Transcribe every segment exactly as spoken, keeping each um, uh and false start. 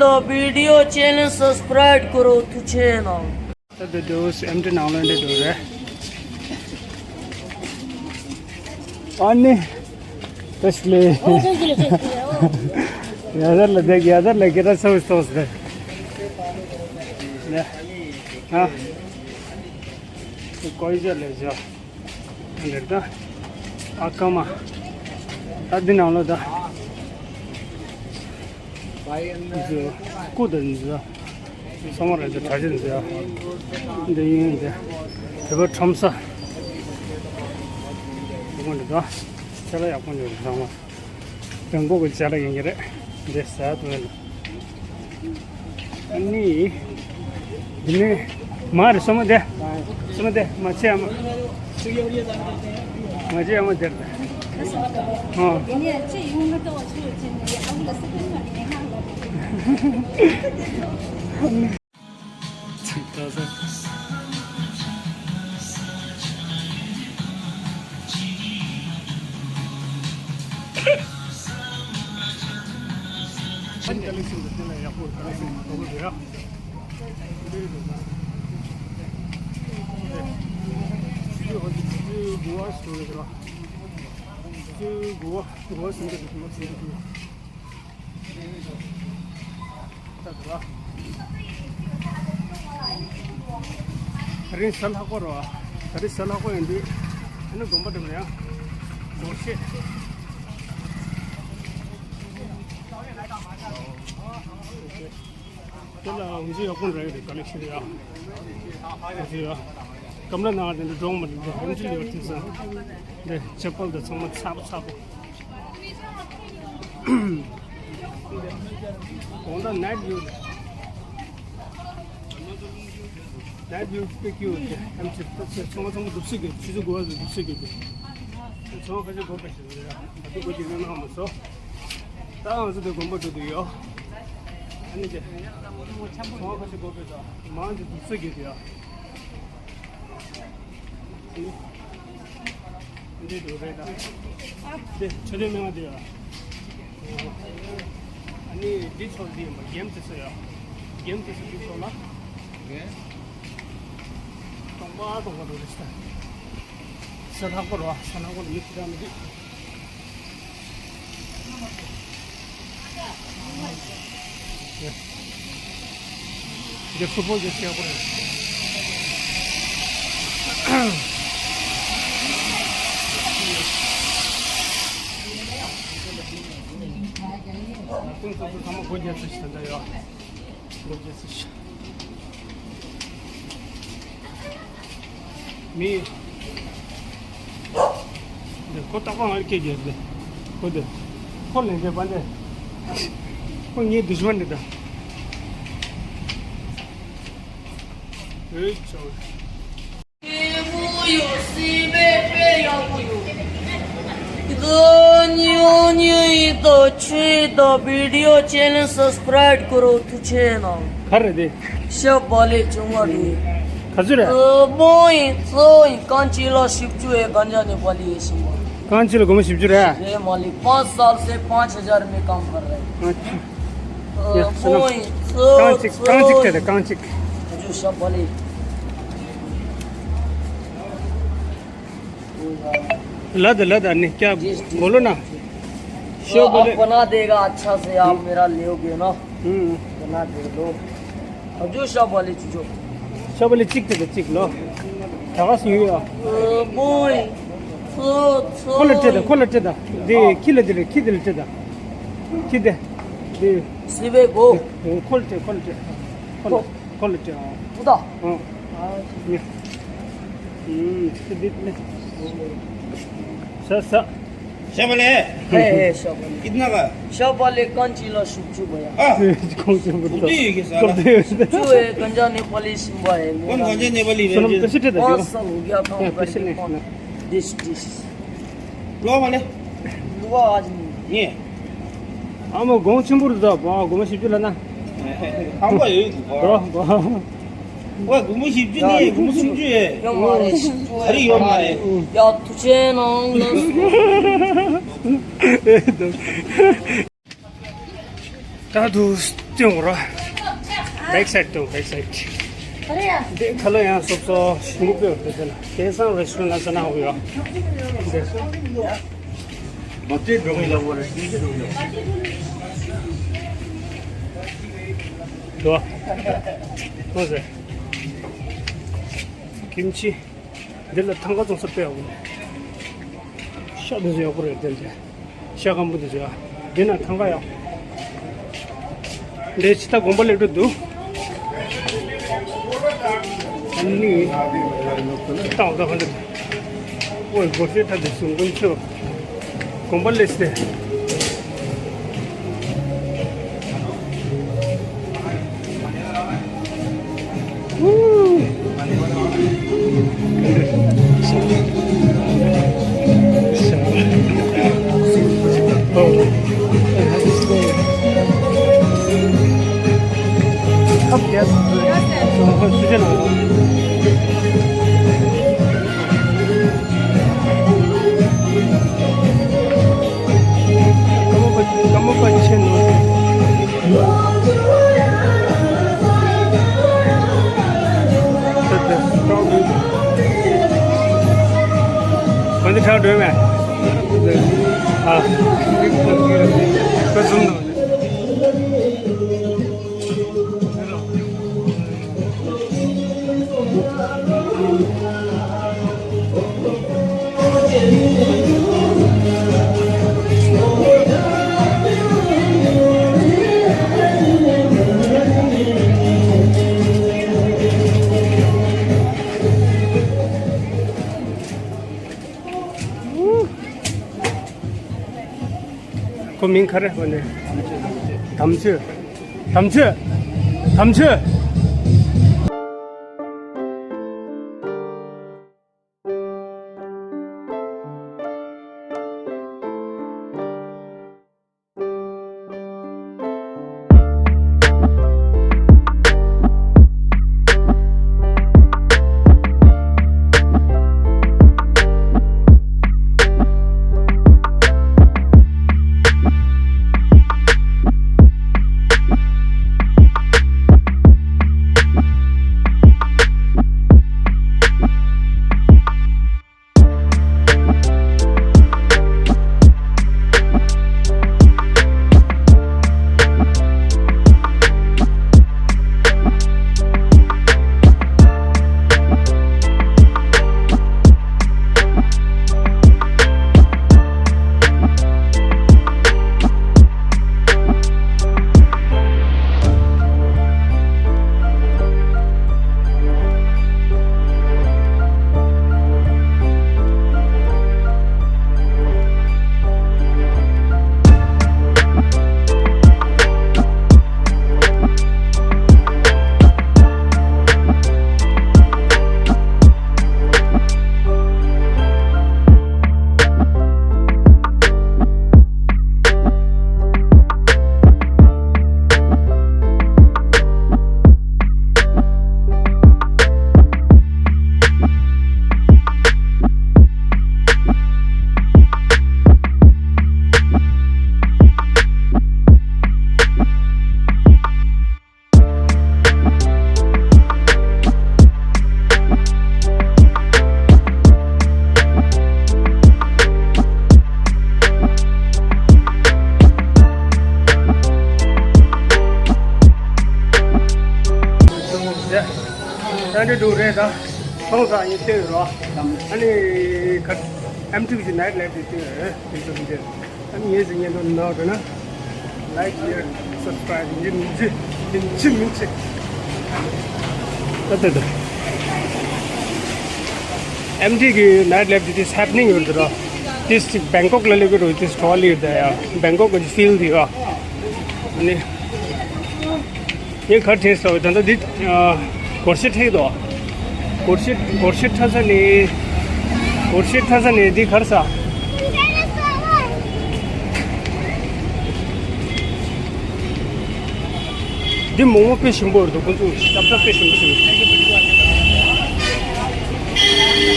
དང་བི་ཌི་ཡོ་ཆེ་ནལ་སབ་སི་ཀ་རབ་གུ་རོགས། ཐུགས་ཆེ་གནང་། ད་དེ་འདྲ་ཨེམ་ཊི་ནང་ལོགས་འདི་འདྲ་རེད། ཨ་ནི། ད་ཤི་ལེ། ཡ་ཟར་ལ་དེ་ཡ་ཟར་ལ་ཀེ་ར་སོ་སོ་སོ་རེད། ཡ། ཨ། ཀོ་ཡི་ཇ་ལེ་ཇ། འདིར་ད། ཨ་ཀ་མ། ད་འདི་ནང་ལོ་ད། འདི་ཚོ་སྐུ་དང་འདི་ཚོ། ཚང་མ་རེད་ད། གྲྭ་ཆེན་འདི་ཡ། འདི་ཡིན་འདི། བོད་པ་ཁྲོམ་ས། འདི་ཀོ་འདི་ད། ཅ་ལག་ཡག་པོ་འདུག་ཚང་མ། བོན་པོ་གི་ཅ་ལག་ཡིན་གྱི་རེད། འདི་ཟ་ཐུབ་ཡོད། ཨ་ནི། འདི་ནི། མ་རེད་སོ་མ་དེ། སོ་མ་དེ་མ་ཆེ་ཨ་མ། མ་ཆེ་ཨ་མ་དེར་དེ། ཨོ། ད་རིང་གཟའ་ལྷག་པ་རེད་བ། ད་རིང་གཟའ་ལྷག་པ་ཡིན་དུས། ཨ་ནི་དགོན་པ་འགྲིམ་ཡ། སྒོར་གཞས། དེ་ལ་འུ་ཚོ་ཡག་པོ་རེད། རེད་ཀ་ལེག་ཤན་རེད་ཡ། འུ་ཚོ་ཡ། ཀམ་ར་ནང་དེ་འདྲ་འགྲོ་མ་འདུག་འོན་ཏེ་ལེ་བ་དེ་ཚོ། འདི་ཅེ་པལ་དེ་ཚང་མ་ཚ་པོ་ཚ་པོ། གོང་ད་ནའིཊ་ཝིའུ། ནའིཊ་ཝིའུ་དཔེ་ཀྱི་ཡོད་དེ། ཨམ་ཆི་ཚང་མ་ཚང་མ་འདུག་སེ་གི། ཆུ་ཚོད་དགུ་པ་ལ་འདུག་སེ་གི་དེ། ཚང་མ་ཁ་ཤས་དགོས་པ་ཞིག་རེད། ད་དུ་གོ་རྒྱུ་མེད་ན་མ་སོ། ད་ང་ཚོ་དེ་དགོན་པ་འགྲོ་དུས་ཡོད། ཨ་ནི་དེ། ཚང་མ་ཁ་ཤས་དགོས་པ་ད་མང་ཆེ་འདུག་སེ་གི་དེ་ཡོད། འདི་འདུག་རེད་ད། འདི་ཆུ་ཚོད་མི་མང་འདི་ཡ། ཨ་ནི་འདི་ཚོ་འདི་ཡིན་པ། གེམ་དེ་ཚོ་ཡ། གེམ་དེ་ཚོ་འདི་ཚོ་ལ། གྲོང་པ་གྲོང་པ་འདུག་རེད་ད། གཟའ་ལྷག་པ་རེད་བ། གཟའ་ལྷག་པ་ལ་མི་ཁྲི་ཕྲག་མི་འདུག་འདི་ཧྥུ་པོ་ལ་ཞེ་པོ་རེད། ཁོང་ཚོ་ཚང་མ་སྒོ་རྒྱག་ཚར་ཤག་ད་ལྟ་ཡོད། སྒོ་རྒྱག་ཚར་ཤག་མི། འདི་ཁོ་རྟག་པར་ང་ལ་སྐད་རྒྱག་གི་རེད། ཁོ་འདི། ཁོ་ལན་འདེབས་པ་འདི། ཁོ་ངའི་དུ་ཤ་འདི་ད། ཨེ་ཅོ། སྐྱིད་པོ་ཡོད། སྲིད་པའི་དཔེ་ཡག་པོ་ཡོད། ཉོ་ཉོ་ཡིན་དང་ཆུ་ཡིན་དང་བི་ཌི་ཡོ་ཆེ་ནལ་སབ་སི་ཀ་རབ་གུ་རོགས། ཐུགས་ཆེ་གནང་། ག་རེ་རེད། ཤ་བག་ལེབ་བྱུང་བ་རེད། ག་ཚོད་རེད། ཨ། མོ་ཡིན་ཚོ་ཡིན། གང་ཅི་ལ་བཞི་བཅུ་ཡོད། གང་ཅི་ནས་བག་ལེབ་ཡིན་ཞིམ་པོ། གང་ཅི་ལ་སྒོར་མོ་བཞི་བཅུ་རེད། རེད། མ་ལེ། पाँच साल से पाँच हज़ार में काम कर रहे हैं। ཨ། ཨ། མོ་ཡིན་ཚོ་རྐང་གཅིག་ཚོ་རྐང་གཅིག་ཡིན། དེ་དེ་རྐང་གཅིག་ཁ་ཆུ་ཤ་བག་ལེབ། ལ་དེ་ལ་དེ་ནི་ཀྱ་གོ་ལོ་ན། ཤ་བག་ལེབ། आप बना देगा अच्छा से, आप मेरा लेओगे ना। हम्म। बना दे दो। हजुर, ཤ་བག་ལེབ་བཅུ་བཅུ། ཤ་བག་ལེབ་གཅིག་དེ་དང་གཅིག་ལོ། ད་ག་སུ་ཡོད་ཡ། ཨ། མོ་ཡིན། ཚོ་ཚོ། ཁོ་ལ་སྤྲད་དང་། ཁོ་ལ་སྤྲད་དང་། འདི་ཁྱི་ལ་འདི་རེད། ཁྱི་འདི་ལ་སྤྲད་དང་། ཁྱི་འདི། འདི། སི་བེ་གོ། ཁོ་ལ་སྤྲད། ཁོ་ལ་སྤྲད། ཁོ་ལ། ཁོ་ལ་སྤྲད་ཨ། ཨུ་ད། ཨ། ཨ། ཉེ། ཨུམ། ཁྱི་འདི་ནི། ས་ས། ཤ་བག་ལེབ། है, है, शबले। कितना का? शबले कांची ला शुभ शुभ भैया। हाँ। कौन से बोलता? कुर्ती है क्या साला? कुर्ती है। जो है, गंजा नेपाली सिम्बा है मेरा। कौन गंजा नेपाली है? सुनो, कैसे थे? पाँच साल हो गया था उधर पैसे के नहीं, पास। नहीं। Dish, dish. लो वाले। लुआ आज नहीं। ये। हम गाँव छिंबुर दा, गाँव छिंबुर ना। हम को यही को। ब ब ཝེ། སྒོར་མོ་བཞི་བཅུ་ནི་སྒོར་མོ་སུམ་ཅུ་ཡོད། ཡོད་མ་རེད། ཨ་རི་ཡོད་མ་རེད། ཡ། ཐུགས་ཆེ་གནང་ལགས། ད་དུ་སྟོན་རོགས། བེག་སའིཌ་སྟོན། བེག་སའིཌ། འདི་ཁ་ལོ་ཡང་སོབ་སོ་ཞིམ་པོ་དཔེ་འདི་ལ་དེང་སང་རེ་སི་ཊོ་རན་ལ་ཟ་ན་འོ་ཡོ། འདི་མ་ཏི་འགྲོ་གི་ལ་འོ་རེ་ཞིམ་ཞིམ་འགྲོ་གི་ལ། འགྲོ། འོ་ཟེར། ཀིམ་ཆི། འདི་ལ་ཐང་ག་བཙོང་ས་དཔེ་ཡག་པོ་འདུག་ཤ་འདི་ཚོ་ཡག་པོ་རེད་དེ་འདྲ། ཤ་སྐམ་པོ་འདི་ཚོ་ཡ། འདི་ན་ཐང་ག་ཡག་འདི་ཕྱི་ད་དགོན་པ་སླེབས་འགྲོ་འདུག་ཨ་ནི། ཏང་ད་ཧོན་འདི། ཨོའི་སྒོར་གཞས་ཐ་དེ་སུ་མགོན་ཆེ་བ། དགོན་པ་སླེབས་ཏེ། ཁོ་མིང་ག་རེ་ཁོ་ནས། དམ་ཆོས། དམ་ཆོས། དམ་ཆོས། ཡ། ད་འདི་འདུག་རེད་ད། ཁོང་ཚོ་ཡིན་ཤེས་ཡོད་རོ། ཨ་ནི་ཁ། ཨེམ་ཊི་བི་གི་ནའིཊ་ལའིབ་དེ་ཤེས་ཡོད་རེད། དེ་ཚོ་འདི། ཨ་ནི་ངས་ཟིན་ཉན་དུ་ནོར་འགྲོ་ན། ལའིཀ་ཤེར་སབ་སི་ཀ་རའིབ་ཡིན་གཅིག་ཡིན་གཅིག་མིན་གཅིག་ད་ལྟ་དུ། ཨེམ་ཊི་གི་ནའིཊ་ལའིབ་དེ་དེ་ཧེ་པ་ནིང་ཡོད་འདུག་རོ། དེ་ཅིག་བེང་ཀོག་ལ་སླེབས་ཀྱི་རོ། དེ་ཊོ་ལི་ཡོད་ད་ཡ། བེང་ཀོག་གི་ཕིལ་དེ་ཡོད། ཨ་ནི། ངས་ག་རེ་དྲན་སོང་ད་ལྟ་འདི། ཨ། སྒོར་གཞས་འཁྲབ་འདུག་སྒོར་གཞས། སྒོར་གཞས་འཁྲབ་ས་ནས། སྒོར་གཞས་འཁྲབ་ས་ནས་འདི་ག་རེ་ཟ། འདི་མོག་མོག་དཔེ་ཞིམ་པོ་རེད་འདུག་ཁོ་ཚོ་སྐྱབས་སྐྱབས་དཔེ་ཞིམ་པོ་ཞིག་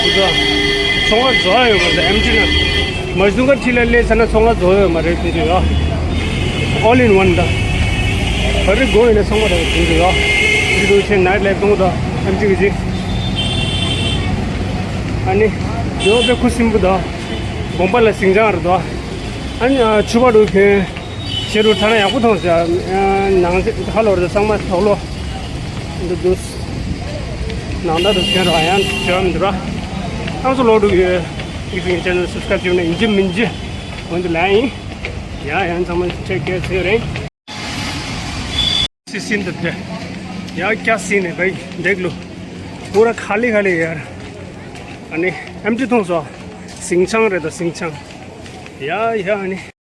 ཁོ་ཚོ་ཚོང་པ་རྫོགས་ཡོད་མ་རེད། ཨེམ་ཊི་ན་མ་གཞུང་ག་ཁྲི་ལ་སླེབས་ཚར་ན་ཚོང་པ་རྫོགས་ཡོད་མ་རེད། ཁོ་ཚོ་ཡོད། All in one ད། ཨ་རི་དགོན་ཡིན་ན་ཚང་མ་ད་དེ་འདུག་ཡོད། འདི་འདུག་ཆེ་ནའི་ཊི་ལའིབ་གཏོང་དང་ཨེམ་ཆི་གི་ཅིག་ཨ་ནི་ཇོ་པེ་ཁུ་སིམ་པུ་དང་དགོན་པ་ལ་ཟིང་ཆང་རེད་དོ། ཨ་ནི་ཆུ་བ་འགྲོ་མཁན་ཤེ་རུ་ཐ་ན་ཡག་པོ་མཐོང་ཟེར། ནང་ཧ་ལོ་རེད། ཚང་མ་དོག་ལོ་འདི་འདུག་ནང་ད་དུ་ཁྱོད་རང་ཡང་བྱོས་མི་འདུག་ར། ཨང་སོ་ལོ་འགྲོ་གི་ཡོད། ངའི་ཆེ་ནལ་སབ་སི་ཀ་རའིབ་བྱས་ན་ཡིན་གཅིག་མིན་གཅིག་འོན་ཏེ་ལན་ཡིན། ཡ་ཡང་ཚང་མ་ཊེག་ཀེར་ཟེར་རེད། སི་སིན་དུ་བྲེ། ཡ་ཀྱ་སི་ནི་བའི་འདེགས་ལུ། པུ་ར་ཁ་ལི་ཁ་ལི་ཡར། ཨ་ནི་ཨེམ་ཆི་མཐོང་སོ། ཟིང་ཆང་རེད་དོ་ཟིང་ཆང་། ཡ་ཡ་ཨ་ནི།